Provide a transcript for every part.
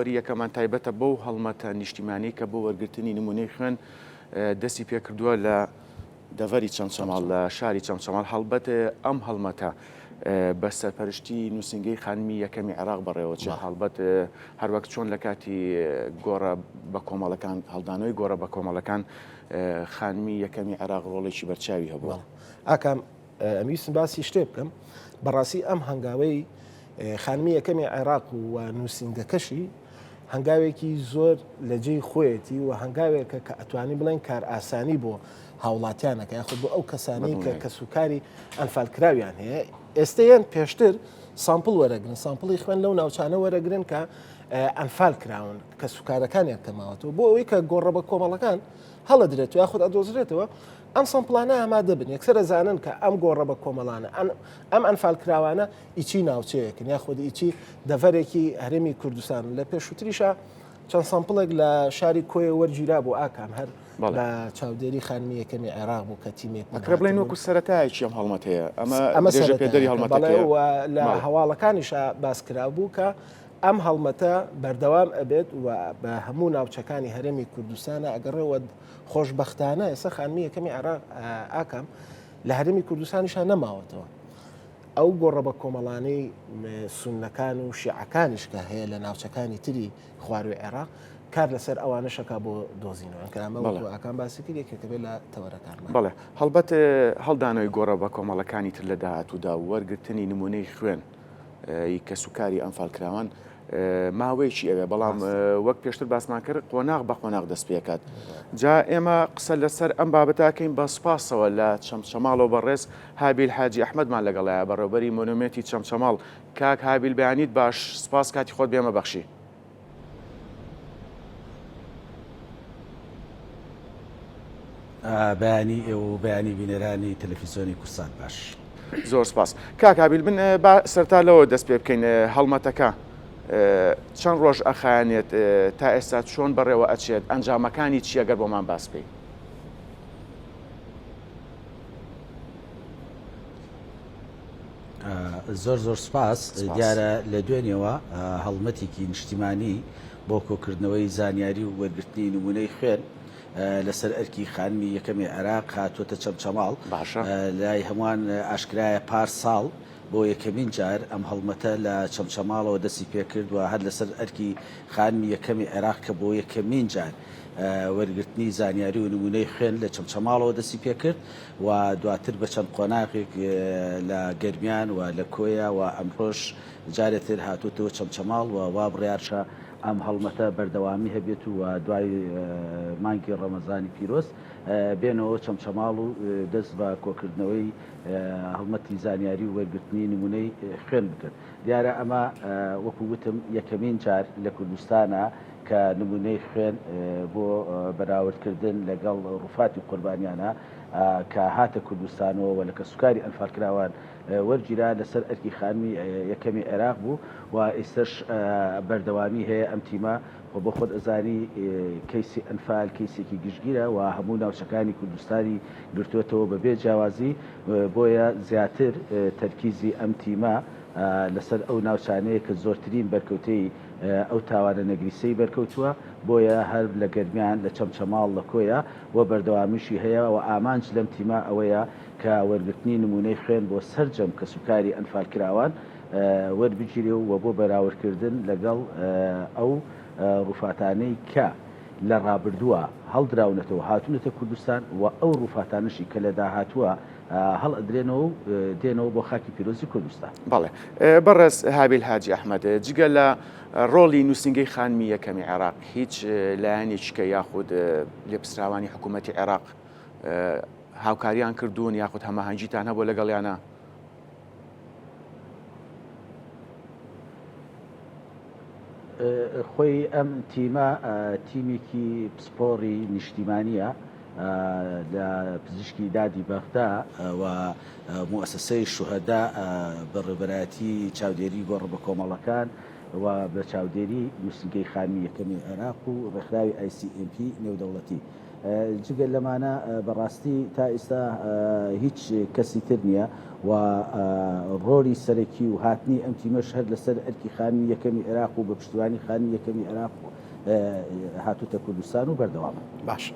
تەوەری یەکەمان تایبەتە بەو هەڵمەتە نیشتیمانی کە بۆ وەرگرتنی نمونەی خوێن دەستی پێکردووە لە دەڤەری چەمچەماڵ لە شاری چەمچەماڵ هەڵبەت ئەم هەڵمەتە بە سەرپەرشتی نووسینگەی خانمی یەکەمی عێراق بەڕێوەچێت هەڵبەت هەروەک چۆن لە کاتی گۆڕە بە کۆمەڵەکان هەڵدانەوەی گۆڕە بە کۆمەڵەکان خانمی یەکەمی عێراق ڕۆڵێکی بەرچاوی هەبوو. ئاکام ئەمویستم باسی شتێ بکەم بەڕاستی ئەم هەنگاوەی خانمی یەکەمی عێراق و نووسینگەکەشی هەنگاوێکی زۆر لە جێی خۆیەتی و هەنگاوێکە کە ئەتوانی بڵێن کارئاسانی بۆ هاوڵاتیانەکە یاخود بۆ ئەو کەسانی کە کەسوکاری ئەنفالکراویان هەیە ئێستا یان پێشتر sample وەرەگرن sample ی خوێن لەو ناوچانە وەرەگرن کە ئەنفال کراون کە سوکارەکانیان کەماوەتەوە بۆ ئەوەی کە گۆڕە بە کۆمەڵەکان هەڵەدرێت یاخود ئەدۆزرێتەوە ئەم sample انە ئامادە بن یەکسەر ئەزانن کە ئەم گۆڕە بە کۆمەڵانە ئەم ئەنفالکراوانە ئیچی ناوچەیەکن یاخود ئیچی دەڤەرێکی هەرێمی کوردستان لە پێشووتریشە چەند sample ێک لە شاری کۆیە وەرگیرا بۆ ئاکام هەر بە چاودێری خانمی یەکەمی عێراق بوو کە تیمێک ئەکرێ بڵێن وەکو سەرەتایەکی ئەم هەڵمەتەیە ئەمە ئەمە پێدەری هەڵمەتەکەیە و لە هەواڵەکانیشا باس کرا بوو کە ئەم هەڵمەتە بەردەوام ئەبێت و بە هەموو ناوچەکانی هەرێمی کوردستانە ئەگەڕێەوە خۆشبەختانە ئێستا خانمی یەکەمی عێراق ئاکام لە هەرێمی کوردستانیشا نەماوەتەوە. ئەو گۆڕە بە کۆمەڵانەی سوننەکان و شیعەکانیش کە هەیە لە ناوچەکانی تری خواروی عێراق کار لەسەر ئەوانەشەکە بۆ دۆزینەوە کە ئەمە وەکو ئاکام باسی کرد یەکێکە بێت لە تەوەرەکانمان. بەڵێ هەڵبەت هەڵدانەوەی گۆڕە بە کۆمەڵەکانی تر لە داهاتوودا و وەرگرتنی نموونەی خوێن ی کەسوکاری ئەنفالکراوان ماوەیەکی ئەوێ بەڵام وەک پێشتر باسمان کرد قۆناغ بە قۆناغ دەست پێکات جا ئێمە قسە لەسەر ئەم بابەتاکەین بە سوپاسەوە لە چەمچەماڵەوە بەڕێز هابیل حاجی ئەحمەدمان لەگەڵایە بەڕێوبەری مۆنۆمێنتی چەمچەماڵ کاک هابیل بەیانیت باش سپاس کاتی خۆت بێمە بەخشی. بەیانی ئێوە و بەیانی بینەرانی تەلەفیزیۆنی کوردسات باش. زۆر سپاس کاک هابیل من با سەرتا لەوە دەست پێ بکەین هەڵمەتەکە چەند ڕۆژ ئەخایەنێت تا ئێستا چۆن بەڕێوە ئەچێت ئەنجامەکانی چییە گەر بۆمان باس بکەی؟ زۆر زۆر سپاس دیارە لە دوێنێوە هەڵمەتێکی نیشتیمانی بۆ کۆکردنەوەی زانیاری و وەرگرتنی نمونەی خوێن لەسەر ئەرکی خانمی یەکەمی عێراق هاتووەتە چەمچەماڵ باشە لای هەمووان ئاشکرایە پار ساڵ بۆ یەکەمین جار ئەم هەڵمەتە لە چەمچەماڵەوە دەستی پێکرد و هەر لەسەر ئەرکی خانمی یەکەمی عێراق کە بۆ یەکەمین جار وەرگرتنی زانیاری و نمونەی خوێن لە چەمچەماڵەوە دەستی پێکرد و دواتر بە چەند قۆناغێک لە گەرمیان و لە کۆیە و ئەمڕۆش جارێتر هاتووەتەوە چەمچەماڵ و وا بڕیارشە ئەم هەڵمەتە بەردەوامی هەبێت و دوای مانگی ڕەمەزانی پیرۆز بێنەوە چەمچەماڵ و دەست بە کۆکردنەوەی هەڵمەتی زانیاری و وەرگرتنی نمونەی خوێن بکەن. دیارە ئەمە وەکو وتم یەکەمین جار لە کوردستانە کە نمونەی خوێن بۆ بەراوردکردن لەگەڵ ڕوفاتی قوربانیانە کە هاتە کوردستانەوە و لە کەسوکاری ئەنفالکراوان وەرگیرا لەسەر ئەرکی خانمی یەکەمی عێراق بوو و ئیستەش بەردەوامی هەیە ئەم تیمە خۆ بۆ خۆت ئەزانی کەیسی ئەنفال کەیسێکی گشتگیرە و هەموو ناوچەکانی کوردستانی گرتووەتەوە بەبێ جیاوازی بۆیە زیاتر تەرکیزی ئەم تیمە لەسەر ئەو ناوچانەیە کە زۆرترین بەرکەوتەی ئەو تاوانە نەگریسەی بەرکەوتووە، بۆیە هەر لە گەرمیان، لە چەمچەماڵ، لە کۆیە و بەردەوامیشی هەیە و ئامانج لەم تیمە ئەوەیە کە وەرگرتنی نموونەی خوێن بۆ سەرجەم کەسوکاری ئەنفالکراوان وەربگیرێ و بۆ بەراوردکردن لەگەڵ ئەو ڕووفاتانەی کە لە ڕابردووە هەڵدراونەتەوە هاتوونەتە کوردستان و ئەو ڕووفاتانەشی کە لە داهاتووە هەڵئەدرێنەوە و دێنەوە بۆ خاکی پیرۆزی کوردستان. بەڵێ بەڕێز هابیل حاجی ئەحمەد، جگە لە ڕۆڵی نووسینگەی خانمی یەکەمی عێراق، هیچ لایەنێکی کە یاخود لێپرسراوانی حکوومەتی عێراق هاوکاریان کردوون یاخود هەماهەنگیتان هەبووە لەگەڵیانە؟ خۆی ئەم تیمە تیمێکی پسپۆڕی نیشتیمانییە، لە پزیشکی دادی بەغدا و موئەسەسەی شوهەدا بە ڕێبەرایەتی چاودێری گۆڕە بەکۆمەڵەکان و بە چاودێری نووسینگەی خانمی یەکەمی عێراق و ڕێکخراوی ICMP نێودەوڵەتی. جگە لەمانە بەڕاستی تا ئیستا هیچ کەسی تر نییە و ڕۆلی سەرەکی و هاتنی ئەم تیمەش هەر لەسەر ئەرکی خانمی یەکەمی عێراق و بە پشتیوانی خانمی یەکەمی عێراق هاتووتە کوردستان و بەردەوامە. باش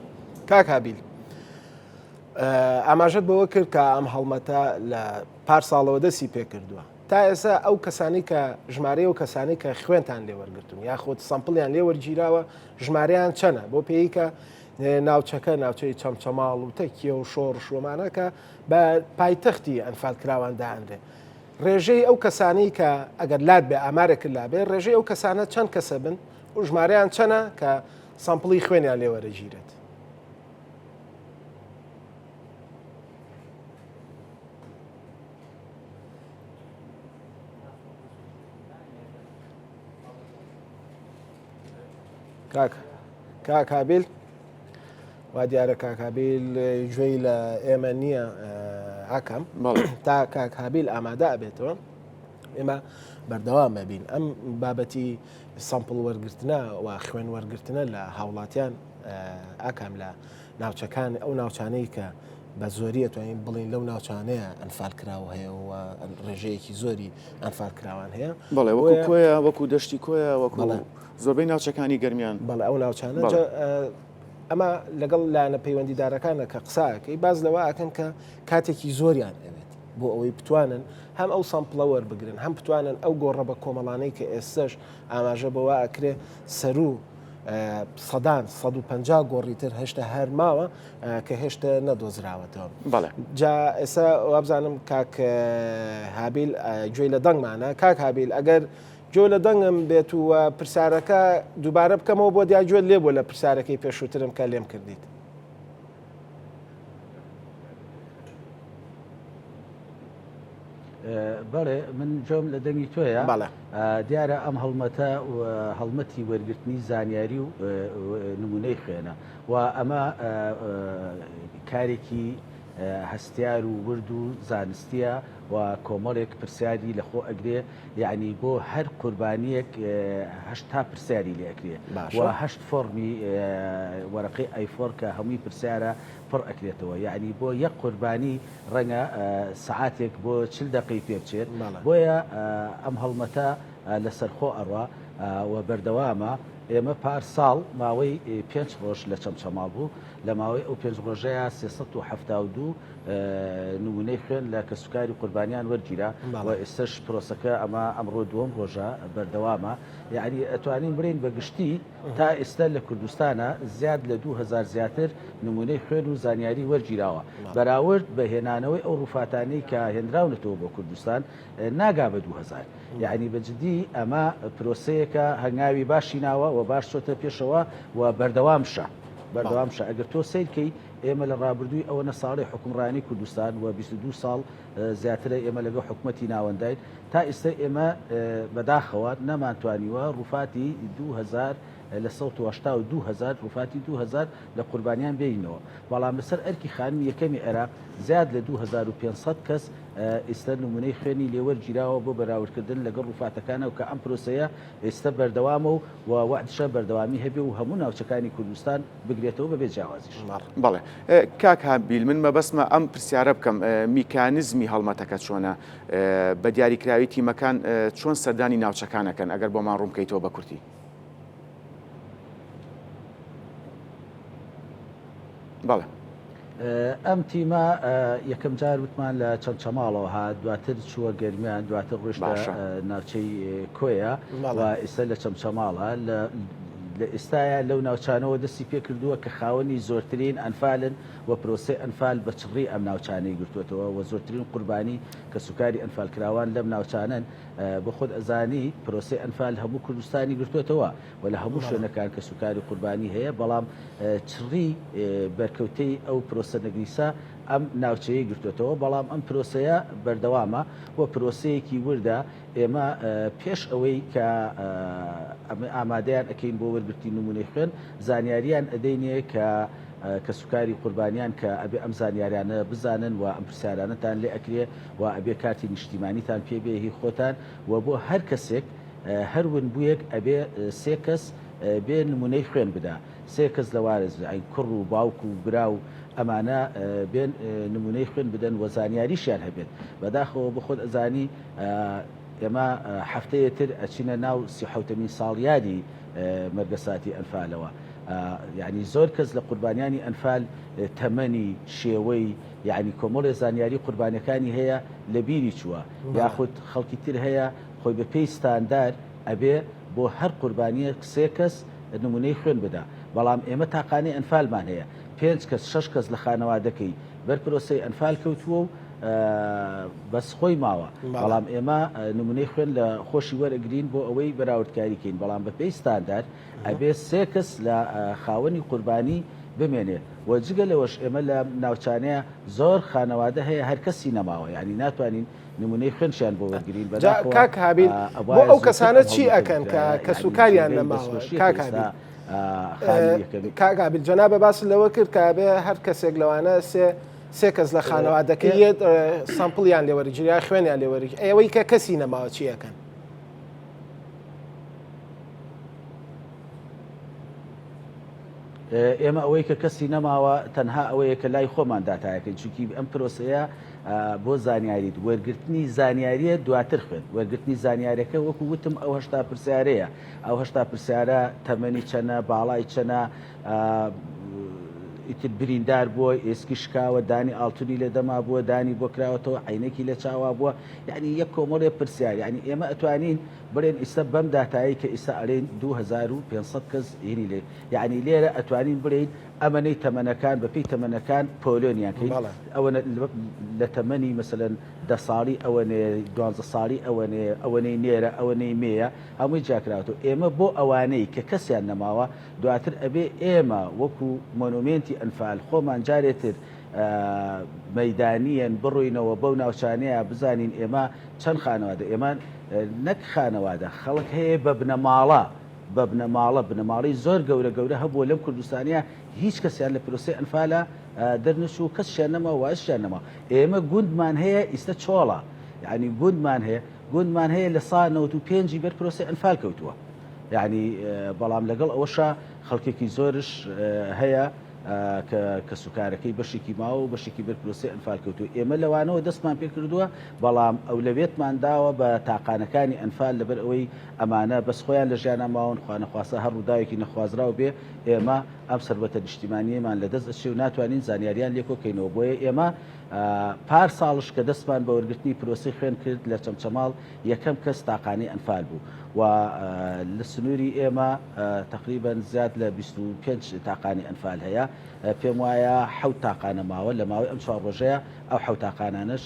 کاک هابیل ئاماژەت بەوە کرد کە ئەم هەڵمەتە لە پار ساڵەوە دەستی پێکردووە تا ئێستا ئەو کەسانی کە ژمارەی ئەو کەسانی کە خوێنتان لێوەرگتون یاخود سەمپڵیان لێوەرگیراوە ژمارەیان چەنە بۆ پێی کە ناوچەکە ناوچەی چەمچەماڵ و تەکیە و شۆڕش ومانە کە بە پایتەختی ئەنفال کراوان دانرێ ڕێژەی ئەو کەسانی کە ئەگەر لات بێ ئامارێک لابێ ڕێژەی ئەو کەسانە چەند کەسە بن و ژمارەیان چەنە کە سامپڵی خوێنیان لێوەرەگیرێت؟ کاک کاک هابیل وا دیارە کاک هابیل گوێی لە ئێمە نییە ئاکەم تا کاک هابیل ئامادە ئەبێتەوە ئێمە بەردەوام ئەبین ئەم بابەتی سامپڵ وەرگرتنە و خوێن وەرگرتنە لە هاوڵاتیان ئاکام لە ناوچەکان ئەو ناوچانەی کە بە زۆری ئەتوانین بڵین لەو ناوچانەیە ئەنفال کراوە هەیە و ڕێژەیەکی زۆری ئەنفال کراوان هەیە بەڵێ وەکو کۆیە وەکو دەشتی کۆیە وەکو زۆربەی ناوچەکانی گەرمیان بەڵێ ئەو ناوچانە ئەمە لەگەڵ لایەنە پەیوەندیدارەکانە کە قساکەی باز لەوە ئەکەن کە کاتێکی زۆریان ئەوێت بۆ ئەوەی بتوانن هەم ئەو سامپڵە وەربگرن هەم بتوانن ئەو گۆڕە بە کۆمەڵانەی کە ئێستش ئاماژە بەوە ئەکرێ سەروو سەدان 150 گۆڕی تر هێشتا هەر ماوە کە هێشتا نەدۆزراوەتەوە بەڵێ جا ئێستا وابزانم کاک هابیل گوێی لە دەنگمانە کاک هابیل ئەگەر گوێ لە دەنگم بێت و پرسیارەکە دووبارە بکەمەوە بۆ دیا گوێت لێ بووە لە پرسیارەکەی پێشووترم کە لێم کردیت. بەڵێ من جۆم لە دەنگی تۆیە دیارە ئەم هەڵمەتە هەڵمەتی وەرگرتنی زانیاری و نمونەی خوێنە و ئەمە کارێکی هەستیار و ورد و زانستیە و کۆمەڵێک پرسیاری لەخۆ ئەگرێ یعنی بۆ هەر قوربانیەک هەشتا پرسیاری لێ ئەکرێ و هەشت فۆڕمی وەرەقەی A4 کە هەمووی پرسیارە پڕ ئەکرێتەوە یعنی بۆ یەک قوربانی ڕەنگە سەعاتێک بۆ چل دەقەی پێ بچێت بۆیە ئەم هەڵمەتە لەسەرخۆ ئەڕوا و بەردەوامە ئێمە پار ساڵ ماوەی پێنج ڕۆژ لە چەمچەماڵ بوو لە ماوەی ئەو پێنج ڕۆژەیە 372 نمونەی خوێن لە کەسوکاری قوربانیان وەرگیرا و ئێستش پرۆسەکە ئەمە ئەمڕۆ دووەم ڕۆژە بەردەوامە یعنی ئەتوانین بڵێین بە گشتی تا ئێستا لە کوردستانا زیاد لە 2000 زیاتر نمونەی خوێن و زانیاری وەرگیراوە بەراورد بە هێنانەوەی ئەو ڕوفاتانەی کە هێنراونەتەوە بۆ کوردستان ناگا بە 2000 یعنی بە جدی ئەمە پرۆسەیەکە هەنگاوی باشی ناوە و باش چۆتە پێشەوە و بەردەوامشە بەردەوامشە ئەگەر تۆ سەیرکەی ئێمە لە ڕابردووی ئەوەنە ساڵی حوکمڕانی کوردستان و 22 ساڵ زیاترە ئێمە لەگەڵ حکومەتی ناوەنداین تا ئیستە ئێمە بەداخەوە نەمانتوانیوە ڕوفاتی 2000 لە 182 هەزار ڕوفاتی 2000 لە قوربانیان بێینەوە بەڵام لەسەر ئەرکی خانمی یەکەمی عێراق زیاد لە 2500 کەس ئیستە نمونەی خوێنی لێوەرگیراوە بۆ بەراوردکردن لەگەڵ ڕوفاتەکانەوە کە ئەم پرۆسەیە ئێستا بەردەوامە و و وەعدشە بەردەوامی هەبێ و هەموو ناوچەکانی کوردستان بگرێتەوە بەبێ جیاوازیش. بەڵێ کاک هابیل من مەبەستمە ئەم پرسیارە بکەم میکانزمی هەڵمەتەکە چۆنە؟ بە دیاریکراوی تیمەکان چۆن سەردانی ناوچەکان ئەکەن ئەگەر بۆمان ڕوون بکەیتەوە بە کورتی؟ بەڵێ. ئەم تیمە یەکەم جار وتمان لە چەمچەماڵەوە هات دواتر چووە گەرمیان دواتر ڕۆیشتە ناوچەی کۆیە و ئێستا لە چەمچەماڵە لە ئێستایا لەو ناوچانەوە دەستی پێکردووە کە خاوەنی زۆرترین ئەنفالن و پرۆسەی ئەنفال بە چڕی ئەم ناوچانەی گرتووەتەوە و زۆرترین قوربانی کەسوکاری ئەنفالکراوان لەم ناوچانەن بۆ خۆت ئەزانی پرۆسەی ئەنفال هەموو کوردستانی گرتووەتەوە و لە هەموو شوێنەکان کەسوکاری قوربانی هەیە، بەڵام چڕی بەرکەوتەی ئەو پرۆسە نەگریسە ئەم ناوچەیەی گرتووەتەوە، بەڵام ئەم پرۆسەیە بەردەوامە و پرۆسەیەکی وردە، ئێمە پێش ئەوەی کە ئەمە ئامادەیان ئەکەین بۆ وەرگرتنی نموونەی خوێن، زانیاریان ئەدەینێ کە کەسوکاری قوربانیان کە ئەبێ ئەم زانیاریانە بزانن و ئەم پرسیارانەتان لێ ئەکرێ و ئەبێ کارتی نیشتیمانیتان پێ بێ هی خۆتان و بۆ هەر کەسێک هەر ونبوویەک ئەبێ سێ کەس بێ نمونەی خوێن بدا سێ کەس لە وارز یانی کوڕ و باوک و برا و ئەمانە بێن نمونەی خوێن بدەن و زانیاریشیان هەبێت بەداخەوە بۆ خۆت ئەزانی ئێمە هەفتەیە تر ئەچینە ناو سیحوتەمین ساڵیادی مەرگەساتی ئەنفالەوە یعنی زۆر کەس لە قوربانیانی ئەنفال تەمەنی شێوەی یعنی کۆمەڵێ زانیاری قوربانەکانی هەیە لە بیری چووە یاخود خەڵکی تر هەیە خۆی بە پێی ستاندار ئەبێ بۆ هەر قوربانیەک سێ کەس نمونەی خوێن بدا بەڵام ئێمە تاقانەی ئەنفالمان هەیە پێنج کەس شەش کەس لە خانەوادەکەی بەر پرۆسەی ئەنفال کەوتووە و بەس خۆی ماوە بەڵام ئێمە نمونەی خوێن لە خۆشی وەرەگرین بۆ ئەوەی بەراوردکاری کەین بەڵام بە پێی ستاندار ئەبێ سێ کەس لە خاوەنی قوربانی بمێنێ و جگە لەوەش ئێمە لە ناوچانەیە زۆر خانەوادە هەیە هەر کەسی نەماوە یعنی ناتوانین نمونەی خوێنشیان بۆ وەرگرین جا بەداخەوە کاک هابیل بۆ ئەبوایە ئەو زووتر کەسانە ئەم چی هەڵمەتە ئەکەن کە بکرایە کەس و یعنی کاریان جێگەی نەماوە دەستخۆشیە کە کاک ئێستا هابیل خانمی یەکەمی کاک هابیل جەنابە باست لەوە کرد کە ئەبێ هەر کەسێک لەوانە سێ سێ کەس لە خانەوادەکەی یەت sample یان لێوەرگیرا خوێنیان لێوەرگی ئەوەی کە کەسی نەماوە چی ئەکەن؟ ئێمە ئەوەی کە کەسی نەماوە تەنها ئەوەیە کە لای خۆمان داتایەکەین چونکی ئەم پرۆسەیە بۆ زانیاریت وەرگرتنی زانیاریە دواتر خوێن وەرگرتنی زانیارەکە وەکو وتم ئەو هەشتا پرسیارەیە ئەو هەشتا پرسیارە تەمەنی چەنە باڵای چەنە ئیتر بریندار بووە ئێسکی شکاوە دانی ئاڵتونی لە دەما بووە دانی بۆ کراوەتەوە عینێکی لە چاوا بووە یعنی یەک کۆمەڵێ پرسیار یعنی ئێمە ئەتوانین بڵێن ئیستا بەم داتایەی کە ئیستا ئەلێین 2500 کەس هینی لێ یعنی لێرە ئەتوانین بڵێین ئەمەنەی تەمەنەکان بەپێی تەمەنەکان پۆلێنیان کەین ئەوەنە لە تەمەنی مەسەلەن دە ساڵی ئەوەنەیە دوانزە ساڵی ئەوەنەیە ئەوەنەی نێرە ئەوەنەی مێیە هەمووی جیاکراوەتەوە ئێمە بۆ ئەوانەی کە کەسیان نەماوە دواتر ئەبێ ئێمە وەکو مۆنۆمێنتی ئەنفال خۆمان جارێ تر مەیدانیەن بڕۆینەوە بەو ناوچانەیە بزانین ئێمە چەند خانەوادە ئێمە نەک خانەوادە خەڵک هەیە بە بنەماڵە بە بنەماڵە بنەماڵەی زۆر گەورە گەورە هەبووە لەم کوردستانە هیچ کەسیان لە پرۆسەی ئەنفالە دەرنەچوو کەسیان نەما واشیان نەما ئێمە گوندمان هەیە ئیستا چۆڵە یعنی گوندمان هەیە گوندمان هەیە لە سا 95 بەر پرۆسەی ئەنفال کەوتووە یعنی بەڵام لەگەڵ ئەوەشا خەڵکێکی زۆرش هەیە کە کەسوکارەکەی بەشێکی ماوە و بەشێکی بەر پرۆسەی ئەنفال کەوتووە، ئێمە لەوانەوە دەستمان پێکردووە، بەڵام ئەولەویەتمان داوە بە تاقانەکانی ئەنفال لەبەر ئەوەی ئەمانە بەس خۆیان لە ژیانا ماون، خوانەخواستە هەر ڕووداوێکی نەخوازراو بێ ئێمە ئەم سەروەتە نیشتیمانییەمان لەدەست ئەچێ و ناتوانین زانیاریان لێ کۆکەینەوە، بۆیە ئێمە پار ساڵش کە دەستمان بە وەرگرتنی پرۆسەی خوێن کرد لە چەمچەماڵ یەکەم کەس تاقانەی ئەنفال بوو و لە سنووری ئێمە تەقریبەن زیاد لە 25 تاقانی ئەنفال هەیە پێم وایە حەوت تاقانە ماوە لە ماوەی ئەم چوار ڕۆژەیە ئەو حەوت تاقانانەش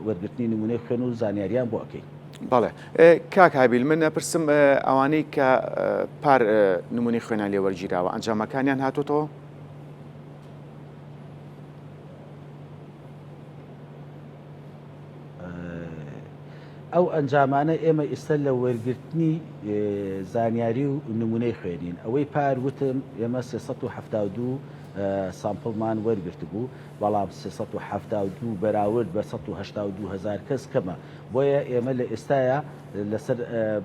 وەرگرتنی نمونەی خوێن و زانیاریان بۆ ئەکەین. بەڵێ کاک هابیل من ئەپرسم ئەوانەی کە پار نمونەی خوێنان لێ وەرگیراوە ئەنجامەکانیان هاتۆتەوە؟ ئەو ئەنجامانە ئێمە ئیستا لە وەرگرتنی زانیاری و نمونەی خوێنین ئەوەی پار وتم ئێمە 372 sample مان وەرگرتبوو بەڵام 372 بەراورد بە 182 هزار کەس کەمە بۆیە ئێمە لە ئێستاە لەسەر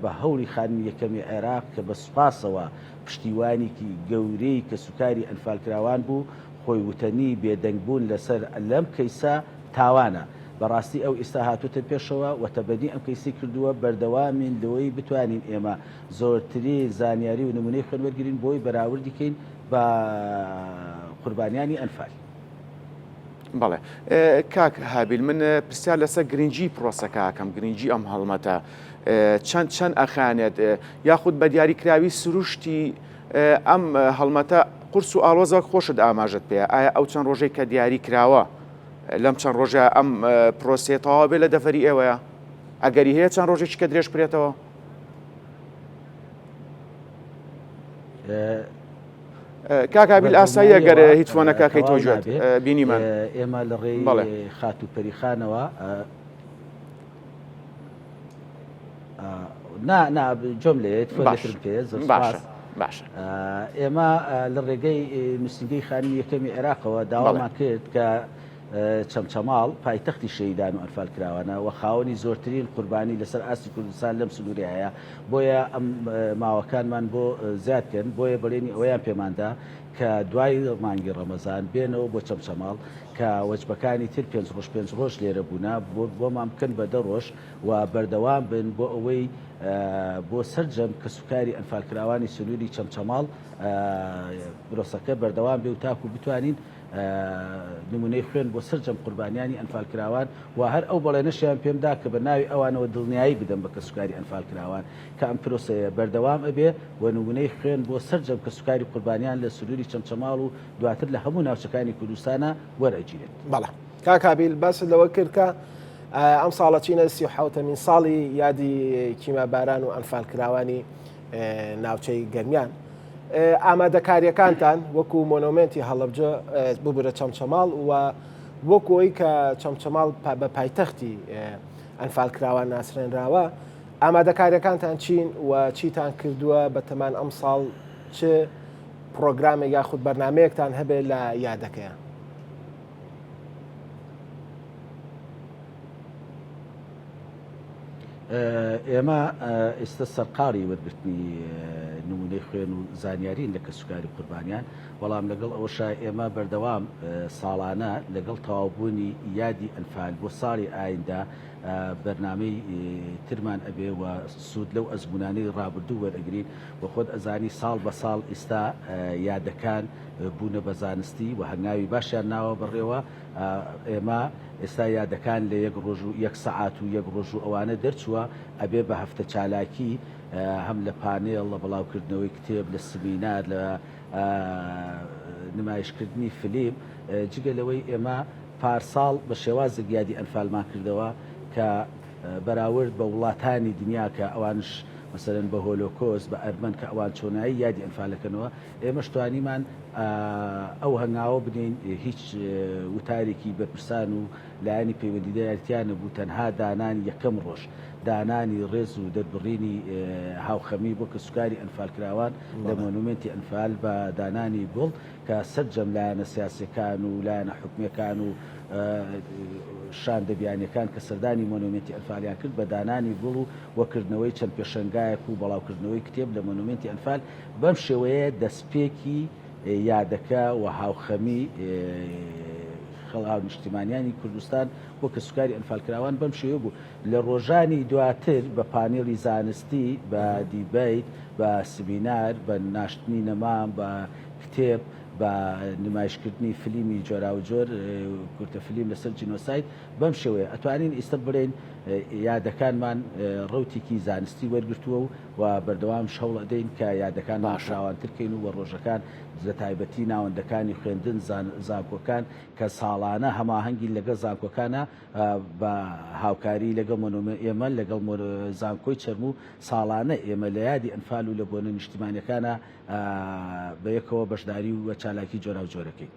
بە هەوڵی خانمی یەکەمی عێراق کە بە سوپاسەوە پشتیوانێکی گەورەی کەسوکاری ئەنفالکراوان بوو خۆی وتەنی بێدەنگبوون لەسەر لەم کەیسە تاوانە. بەڕاستی ئەو ئیستا هاتۆتە پێشەوە و تەبەنی ئەم کەیسەی کردووە، بەردەوامین لەوەی بتوانین ئێمە زۆرترین زانیاری و نمونەی خوێن وەرگرین بۆی بەراوردی کەین بە قوربانیانی ئەنفال. بەڵێ کاک هابیل من پرسیار لەسەر گرنگی پرۆسەکە ئەکەم گرنگی ئەم هەڵمەتە چەند چەند ئەخانێت یاخود بە دیاریکراوی سروشتی ئەم هەڵمەتە قورس و ئاڵۆزە وەک خۆشت ئاماژەت پێ ئایا ئەو چەند ڕۆژەی کە دیاری کراوە لەم چەند ڕۆژە ئەم پرۆسەیە تەواو بێ لە دەڤەری ئێوەیە ئەگەری هەیە چەند ڕۆژێکی کە درێژ کرێتەوە؟ کاک هابیل ئاساییە گەر headphone ەکە کەیتەوە گوێت بینیمان ئێمە لە ڕێی خاتوو پەریخانەوە نا نا جۆم لێت فۆنێترم پێ زۆر باشە باشە ئێمە لە ڕێگەی نووسینگەی خانمی یەکەمی عێراقەوە داوامان کرد کە چەمچەماڵ پایتەختی شەهیدان و ئەنفالکراوانە و خاوەنی زۆرترین قوربانی لەسەر ئاستی کوردستان لەم سنوورەیە هەیە، بۆیە ئەم ماوەکانمان بۆ زیاد کەن، بۆیە بەڵێنی ئەوەیان پێمان دا کە دوای مانگی ڕەمەزان بێنەوە بۆ چەمچەماڵ کە وەجبەکانی تر پێنج ڕۆژ پێنج ڕۆژ لێرە بوونە بۆمان بکەن بە دە ڕۆژ و بەردەوام بن بۆ ئەوەی بۆ سەرجەم کەسوکاری ئەنفالکراوانی سنووری چەمچەماڵ پرۆسەکە بەردەوام بێ و تاکو بتوانین نمونەی خوێن بۆ سەرجەم قوربانیانی ئەنفالکراوان و هەر ئەو بەڵێنەشیان پێم دا کە بە ناوی ئەوانەوە دڵنیایی بدەم بە کەسوکاری ئەنفالکراوان کە ئەم پرۆسەیە بەردەوام ئەبێ و نمونەی خوێن بۆ سەرجەم کەسوکاری قوربانیان لە سنووری چەمچەماڵ و دواتر لە هەموو ناوچەکانی کوردستانا وەرئەگیرێت. بەڵێ کاک هابیل باست لەوە کرد کە ئەم ساڵە چینە 37مین ساڵی یادی کیماباران و ئەنفالکراوانی ناوچەی گەرمیان. ئامادەکاریەکانتان وەکو مۆنۆمێنتی هەڵەبجە ببورە چەمچەماڵ و وەکو ئەوی کە چەمچەماڵ بە پایتەختی ئەنفالکراوان ناسرێنراوە ئامادەکاریەکانتان چین و چیتان کردووە بەتەمان ئەمساڵ چ پرۆگرامێک یاخود بەرنمەیەکتان هەبێت لە یادەکەیە؟ ئێمە ئێستا سەرقاڵی وەرگرتنی نمونەی خوێن و زانیارین لە کەسوکاری قوربانیان، بەڵام لەگەڵ ئەوەشا ئێمە بەردەوام ساڵانە لەگەڵ تەواوبوونی یادی ئەنفال بۆ ساڵی ئایندە بەرنامەی ترمان ئەبێ و سوود لەو ئەزموونانەی ڕابردوو وەرئەگرین و خۆت ئەزانی ساڵ بە ساڵ ئیستا یادەکان بوونە بە زانستی و هەنگاوی باشیان ناوە بەڕێوە. ئێمە ئێستا یادەکان لە یەک ڕۆژ و یەک سەعات و یەک ڕۆژ و ئەوانە دەرچووە، ئەبێ بە هەفتە چالاکی هەم لە پانێڵ، لە بڵاوکردنەوەی کتێب، لە سمینار، لە نمایشکردنی فلیم، جگە لەوەی ئێمە پارساڵ بە شێوازێک یادی ئەنفالمان کردەوە کە بەراورد بە وڵاتانی دنیا کە ئەوانش مەسەلەن بە هۆلۆکۆست، بە ئەرمەن کە ئەوان چۆنایی یادی ئەنفالەکەنەوە، ئێمەش توانیمان ئەو هەنگاوە بنێین، هیچ وتارێکی بەرپرسان و لایەنی پەیوەندیداری تیا نەبوو، تەنها دانانی یەکەم ڕۆژ دانانی ڕێز و دەربڕینی هاوخەمی بۆ کەسوکاری ئەنفالکراوان لە مۆنومێنتی ئەنفال بە دانانی گوڵ کە سەرجەم لایەنە سیاسیەکان و لایەنە حکومیەکان و شاندە بیانیەکان کە سەردانی مۆنۆمێنتی ئەنفالیان کرد بە دانانی گوڵ و وە کردنەوەی چەند پێشەنگایەک و بەڵاوکردنەوەی کتێب لە مۆنۆمێنتی ئەنفال بەم شێوەیە دەستپێکی یادەکە و هاوخەمی خەڵ هاونیشتیمانیانی کوردستان بۆ کەسوکاری ئەنفالکراوان بەم شێوەیە بوو. لە ڕۆژانی دواتر بە پانێڵی زانستی، بە دیبەیت، بە سمینار، بە ناشتنی نەمام، بە کتێب، بە نمایشکردنی فلیمی جۆراوجۆر، کورتە فلیم لەسەر جینۆساید، بەم شێوەیە ئەتوانین ئیستە بڵێین یادەکانمان ڕەوتێکی زانستی وەرگرتووە و و بەردەوامیش هەوڵ ئەدەین کە یادەکانمان باشە. فراوانتر کەین و ڕۆژەکان بە تایبەتی ناوەندەکانی خوێندن زانکۆکان کە ساڵانە هەماهەنگین لەگەڵ زانکۆکانا بە هاوکاری لەگەڵ مۆنۆمێ ئێمە لەگەڵ زانکۆی چەرموو ساڵانە ئێمە لە یادی ئەنفال و لە بۆنە نیشتیمانیەکانا بەیەکەوە بەشداری و چالاکی جۆراوجۆرەکەین.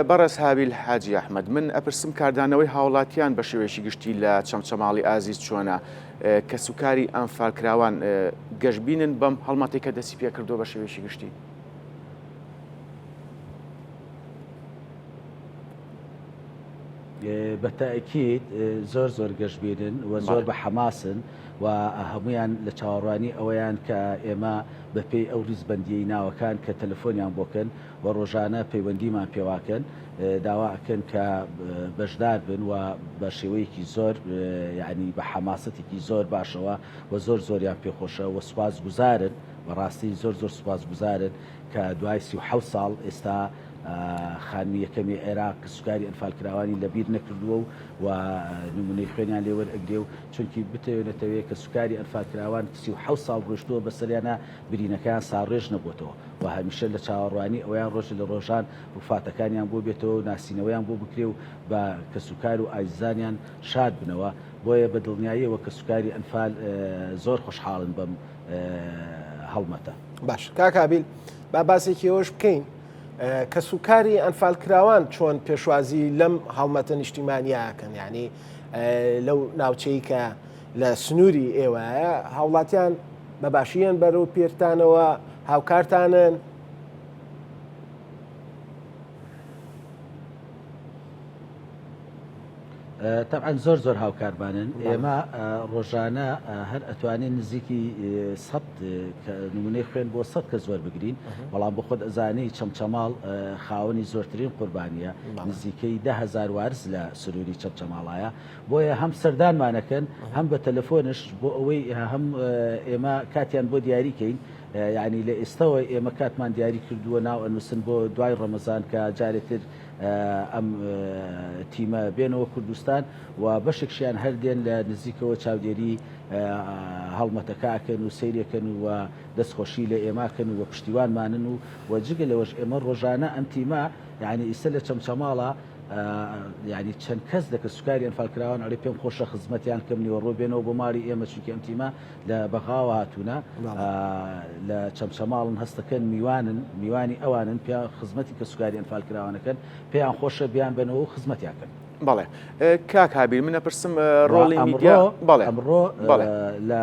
بەڕێز هابیل حاجی ئەحمەد، من ئەپرسم کاردانەوەی هاوڵاتیان بە شێوەیەکی گشتی لە چەمچەماڵی ئازیز چۆنە؟ کەسوکاری ئەنفالکراوان گەشبینن بەم هەڵمەتەی کە دەستی پێکردووە بە شێوەیەکی گشتی؟ بە تەئکید زۆر زۆر گەشبینن و زۆر بە حەماسن و هەموویان لە چاوەڕوانی ئەوەیان کە ئێمە بە پێی ئەو ڕیزبەندییەی ناوەکان کە تەلەفۆنیان بۆ کەن و ڕۆژانە پەیوەندیمان پێواکەن داوا ئەکەن کە بەشدار بن و بە شێوەیەکی زۆر یعنی بە حەماسەتێکی زۆر باشەوە و زۆر زۆریان پێخۆشە و سوپاسگوزارن بەڕاستی زۆر زۆر سوپاسگوزارن کە دوای 37 ساڵ ئێستا خانمی یەکەمی عێراق کەسوکاری ئەنفالکراوانی لەبیر نەکردووە و و نمونەی خوێنیان لێ وەرئەگرێ و چونکی بتەوێ نەتەوێ کەسوکاری ئەنفالکراوان 37 ساڵ ڕۆیشتووە بەسەریانا برینەکەیان ساڕێژ نەبۆتەوە و هەمیشە لە چاوەڕوانی ئەوەیان ڕۆژێ لە ڕۆژان ڕوفاتەکانیان بۆ بێتەوە و ناسینەوەیان بۆ بکرێ و بە کەسوکار و ئازیزانیان شاد بنەوە بۆیە بە دڵنیاییەوە کەسوکاری ئەنفال زۆر خۆشحاڵن بەم هەڵمەتە. باش کاک هابیل با باسێکی ئەوەش بکەین کەسوکاری ئەنفالکراوان چۆن پێشوازی لەم هەڵمەتە نیشتیمانیاکەن یعنی لەو ناوچەی کە لە سنووری ئێوەیە هاوڵاتیان بە باشییان بەرەو پێرتانەوە هاوکارتانن؟ تەبعەن زۆر زۆر هاوکارمانن ئێمە ڕۆژانە هەر ئەتوانین نزیکی سە نمونەی خوێن بۆ سە کە زۆر بگرین بەڵام بۆ خۆت ئەزانی چەمچەماڵ خاوەنی زۆرترین قوربانیە نزیکەی دههزار وارز لە سنووری چەمچەماڵایە بۆیە هەم سەردانمانەکەن هەم بە تەلەفۆنش بۆ ئەوەی هەم ئێمە کاتیان بۆ دیاریکەین یعنی لە ئێستەوە ئێمە کاتمان دیاری کردووە ناو ئەنووسن بۆ دوای ڕەمەزان کە جارێتر ئەم تیمە بێنەوە کوردستان و بەشێکشیان هەر دێن لە نزیکەوە چاودێری هەڵمەتەکە ئەکەن و سەیرێکەن و دەستخۆشی لە ئێماکەن و پشتیوانمانن و و جگە لەوەش ئێمە ڕۆژانە ئەم تیمە یعنی ئیستا لە چەمچەماڵە یعنی چەند کەس لە کەسوکاری ئەنفالکراوان ئەڵێ پێم خۆشە خزمەتیان کەم نیوەڕۆ بێنەوە بۆ ماڵی ئێمە چونکی ئەم تیمە لە بەغاوە هاتوونە لە چەمچەماڵن هەستەکەن میوانن میوانی ئەوانن پێ خزمەتی کەسوکاری ئەنفالکراوانەکەن پێیان خۆشە بیان بەنەوە و خزمەتیان کەن. بەڵێ کاک هابیل من ئەپرسم ڕۆڵی میدیا بەڵێ ئەمڕۆ بەڵێ لە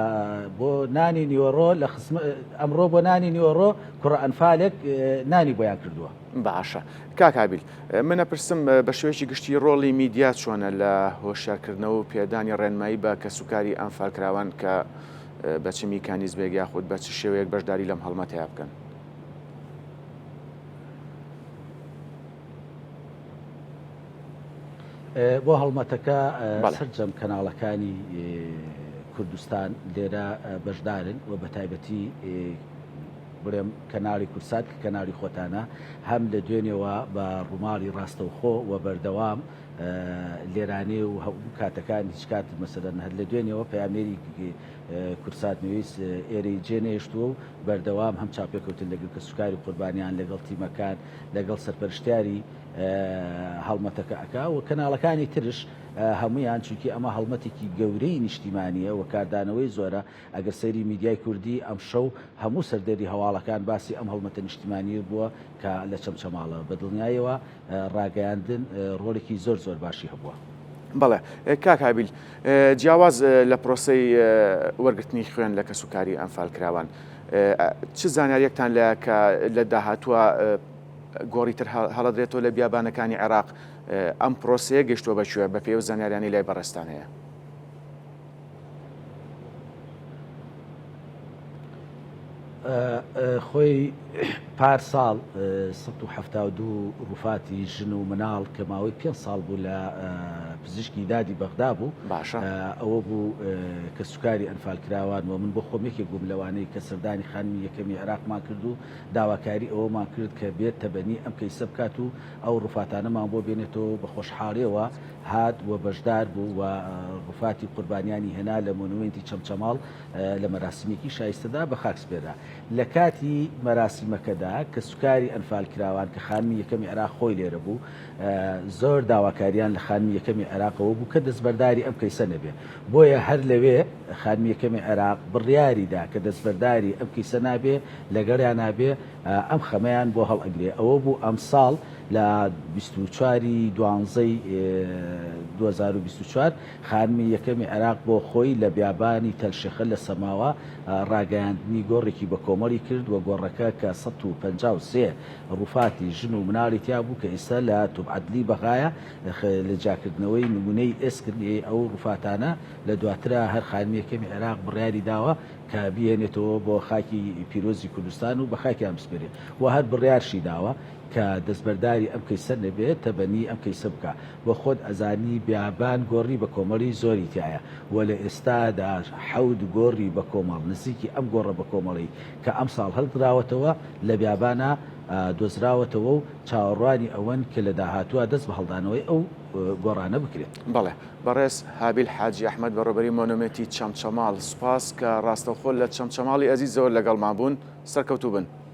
بۆ نانی نیوەڕۆ لە خزم ئەمڕۆ بۆ نانی نیوەڕۆ کوڕە ئەنفالێک نانی بۆیان کردووە. باشە کاک هابیل من ئەپرسم بە شێوەیەکی گشتی ڕۆڵی میدیا چۆنە لە هۆشیارکردنەوە و پێدانی ڕێنمایی بە کەسوکاری ئەنفالکراوان کە بە چ میکانیزمێک یاخود بە چ شێوەیەک بەشداری لەم هەڵمەتەیا بکەن؟ بۆ هەڵمەتەکە سەرجەم کەناڵەکانی کوردستان لێرە بەشدارن و بە تایبەتی بڵێم کەناڵی کورسات کە کەناڵی خۆتانە هەم لە دوێنێوە بە ڕووماڵی ڕاستەوخۆ و بەردەوام لێرانێ و هەموو کاتەکان هیچ کات مەسەلەن هەر لە دوێنێوە پەیامنێری کورسات نیوز ئێرەی جێ نەهێشتووە و بەردەوام هەم چاوپێکەوتن لەگەڵ کەسوکاری قوربانیان لەگەڵ تیمەکان لەگەڵ سەرپەرشتیاری هەڵمەتەکە ئەکا و کەناڵەکانی ترش هەمویان چونکی ئەمە هەڵمەتێکی گەورەی نیشتیمانیە و کاردانەوەی زۆرە ئەگەر سەیری میدیای کوردی ئەمشەو هەموو سەردێری هەواڵەکان باسی ئەم هەڵمەتە نیشتیمانییە بووە کە لە چەمچەماڵە. بە دڵنیایەوە ڕاگەیاندن ڕۆڵێکی زۆر زۆر باشی هەبووە. بەڵێ کاک هابیل، جیاواز لە پرۆسەی وەرگرتنی خوێن لە کەسوکاری ئەنفالکراوان، چ زانیارییەکتان لایە کە لە داهاتووە گۆڕی تر هەڵەدرێتەوە لە بیابانەکانی عێراق، ئەم پرۆسەیە گەیشتووە بە کوێ بەپێی ئەو زانیاریانەی لای بەڕێزتان هەیە؟ خۆی پار ساڵ 172 ڕوفاتی ژن و مناڵ کە ماوەی پێ ساڵ بوو لە پزیشکی دادی بەغدا بوو باشە ئەوە بوو کە سوکاری ئەنفالکراوان و من بۆ خۆم یەکێک بووم لەوانەی کە سەردانی خانمی یەکەمی عێراقمان کرد و داواکاری ئەوەمان کرد کە بێت تەبەنی ئەم کەیسە بکات و ئەو ڕوفاتانەمان بۆ بێنێتەوە بە خۆشحاڵیەوە هات و بەشدار بوو و ڕوفاتی قوربانیانی هێنا لە مۆنومێنتی چەمچەماڵ لە مەراسیمێکی شایستەدا بە خاک سپێرا. لە کاتی مەراسیمەکەدا کەسوکاری ئەنفالکراوان کە خانمی یەکەمی عێراق خۆی لێرە بوو زۆر داواکاریان لە خانمی یەکەمی عێراقەوە بوو کە دەستبەرداری ئەم کەیسە نەبێ بۆیە هەر لەوێ خانمی یەکەمی عێراق بڕیاری دا کە دەستبەرداری ئەم کەیسە نابێ لەگەڵیان نابێ ئەم خەمەیان بۆ هەڵئەگرێ ئەوە بوو ئەمساڵ لە 24 ی دوانزەی 2024 خانمی یەکەمی عێراق بۆ خۆی لە بیابانی تەل شێخە لە سەماوە ڕاگەیاندنی گۆڕێکی بەکۆمەڵی کرد و گۆڕەکە کە 153 ڕوفاتی ژن و مناڵی تیا بوو کە ئیستا لە توب عەدلی بەغایە لە جیاکردنەوەی نمونەی ئێسک ئەو ڕوفاتانە لە دواترا هەر خانمی یەکەمی عێراق بڕیاری داوە کە بیهێنێتەوە بۆ خاکی پیرۆزی کوردستان و بە خاکیان بسپێرێ و هەر بڕیارشی داوە کە دەستبەرداری ئەم کەیسە نەبێ تەبەنی ئەم کەیسە بکا و خۆت ئەزانی بیابان گۆڕی بە کۆمەڵی زۆری تیایە و لە ئێستادا حەوت گۆڕی بە کۆمەڵ نزیکی ئەم گۆڕە بە کۆمەڵەی کە ئەمساڵ هەڵدراوەتەوە لە بیابانا دۆزراوەتەوە و چاوەڕوانی ئەوەن کە لە داهاتووا دەست بە هەڵدانەوەی ئەو گۆڕانە بکرێت. بەڵێ بەڕێز هابیل حاجی ئەحمەد بەڕێوەبەری مۆنۆمێنتی چەمچەماڵ سوپاس کە ڕاستەوخۆ لە چەمچەماڵی ئەزیزەوە لەگەڵمان بوون سەرکەوتوو بن.